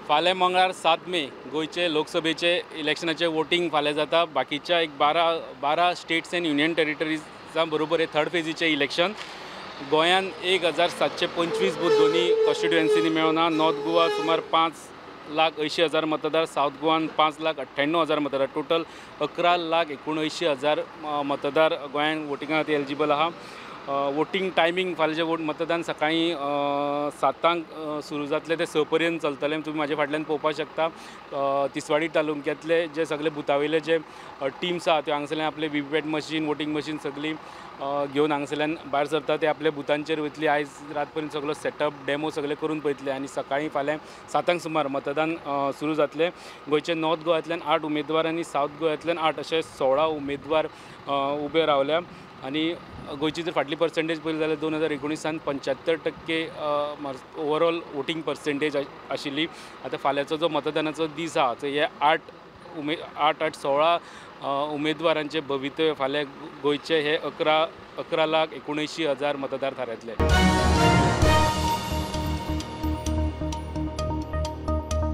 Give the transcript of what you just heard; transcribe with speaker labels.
Speaker 1: फाल्यां मंगळार 7 मे गोंयचे लोकसभेचे इलेक्शनाचे वोटींग फाल्यां जाता. बाकीच्या एक 12 स्टेट्स एंड युनियन टेरिटरीजा बरोबर हे थर्ड फेजीचे इलेक्शन. गोंयान 1725 बूथ दोन्ही कॉन्स्टिट्युएन्सीनी मेळना. नॉर्थ गोवा सुमार 5,80,000 मतदार, सावथ गोवान 5,98,000 मतदार, टोटल 11,79,000 मतदार गोंयान वोटिंगा खातीर एलिजिबल आहा. वोटींग टायमींग फाल्यां वोट मतदान सकाळीं 7 सुरू जातलें ते 6 पर्यंत चलतलें. तुमी म्हाजे फाटल्यान पळोवपाक शकता. तिसवाडी तालुक्यांतले जे सगळे बुथावयले जे टिम्स आहा त्यो हांगसरल्यान आपले VVPAT machine, voting machine सगळी घेवन हांगसरल्यान भायर सरता. ते आपल्या बुथांचेर वयतली. आयज रात पर्यंत सगळो सेटअप डेमो सगळे करून पळयतले आनी सकाळीं फाल्यां 7 सुमार मतदान सुरू जातलें. गोंयचे नॉर्थ गोव्यांतल्यान 8 उमेदवार आनी सावथ गोव्यांतल्यान 8 अशे 16 उमेदवार उबे रावल्या. आनी गोंयची जर फाटली पर्संटेज पळयली जाल्यार 2019 75% ओवरऑल वोटींग पर्संटेज आशिल्ली. आतां फाल्यांचो जो मतदानाचो दीस आहा हे 8 16 उमेदवारांचे भवितव्य फाल्यां गोंयचे हे 11,79,000 मतदार थारायतले.